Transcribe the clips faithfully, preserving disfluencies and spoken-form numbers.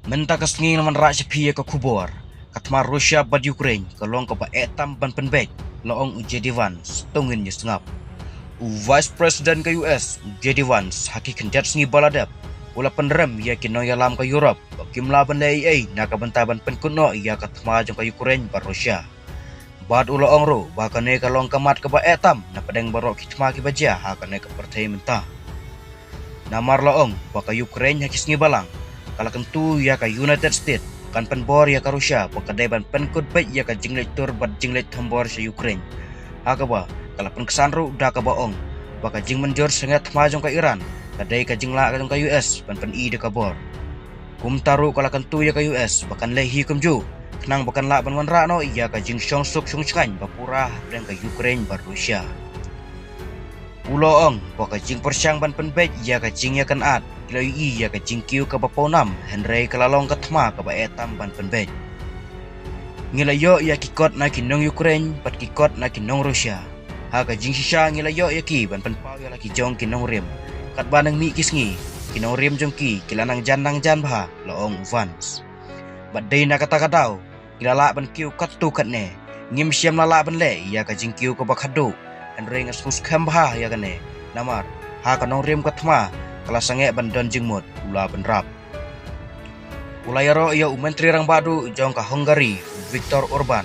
Mynta ka sngi la man rah sha phi ïa ka khubor. Ka thma Russia bad Ukraine ka long kaba eh tam ban pynbeit, la ong u J D Vance, to ngin ïa sngap. U Vice President ka U S, u J D Vance, ha ki khyndiat sngi ba la dep, u la pynrem ïa ki nongïalam ka Europe ba kim lah ban leh ei ei na ka bynta ban pynkut noh ïa ka thma jong ka Ukraine bad Russia. Bad u la ong ruh ba kane ka long ka mat kaba eh tam na pdeng baroh ki thma kiba jia ha kane ka pyrthei mynta. Namar la ong ba ka Ukraine ha ki sngi balang ka la kyntu ïa ka United States kan pynbor ïa ka Russia ba ka dei ban pynkut beit ïa ka jingleit tur bad jingleit thombor sha Ukraine. Ha kaba ka la pynksan ruh da kaba ong ba ka jingmynjur sngewthuh thma jong ka Iran ka dei ka jinglah jong ka U S ban pyni da ka bor. Kumta ruh ka la kyntu ïa ka U S ba kan leh hi kumjuh khnang ba kan lah ban wanrah noh ïa ka jingshong suk shong shngaiñ ba pura hapdeng ka Ukraine bad Russia. U la ong ba ka jingpyrshang ban pynbeit ïa ka jingïakynad ki la ïohi ïa ka jingkiew kaba pawnam, hynrei ka la long ka thma kaba eh tam ban pynbeit. Ngi la ïoh ïa ki kot na ki nong Ukraine bad ki kot na ki nong Russia. Ha ka jingshisha ngi la ïoh ïa ki ban pynpaw ïa la ki jong ki nongrim. Katba nang mih ki sngi, ki nongrim jong ki ki la nang jan nang jan bha, la ong u Vance. Bad dei na kata ka daw ngi la lah ban kiew katto katne. Ngim shym la lah ban leh ïa ka jingkiew kaba khadduh, hynrei nga sngewskhem bha ïa kane. Namar ha ka nongrim ka thma ka la sangeh ban don jingmut, u la bynrap. U la ïaroh ïa u Myntri Rangbah Duh jong ka Hungary, u Viktor Orban,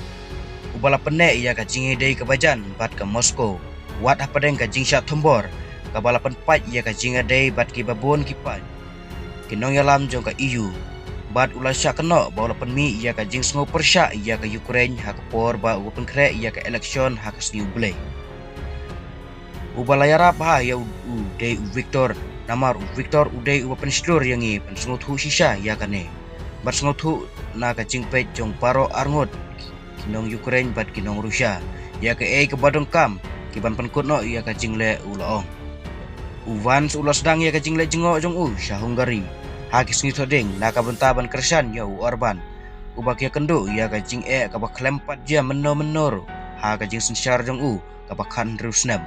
uba la pynneh ïa ka jingïadei kaba jan bad ka Moscow wat hapdeng ka jingshah thombor kaba la pynpait ïa ka jingïadei bad kiba bun ki paid ki nongïalam jong ka E U. Bad u la shah kynnoh ba u la pynmih ïa ka jingsngew pyrshah ïa ka Ukraine ha ka por ba u pynkhreh ïa ka election ha ka sngi U Blei. Uba la ïarap ha ïa u, u dei u Viktor. Namar u Viktor u dei uba pynshlur ïa ngi ban sngewthuh shisha ïa kane, ban sngewthuh na ka jingpeit jong baroh arngut ki nong Ukraine bad ki nong Russia ïa kaei kaba donkam ki ban pynkut noh ïa ka jingleh, u la ong. U Vance u la sdang ïa ka jingleh jngoh jong u sha Hungary ha ki sngi thohdieng na ka bynta ban kyrshan ïa u Orban, uba ki ïakynduh ïa ka jingeh kaba khlem pat jia mynno mynno ruh ha ka jingsynshar jong u kaba khathynriew snem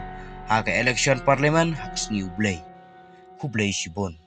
ha ka election parliament ha ka sngi U Blei. Khublei shibun.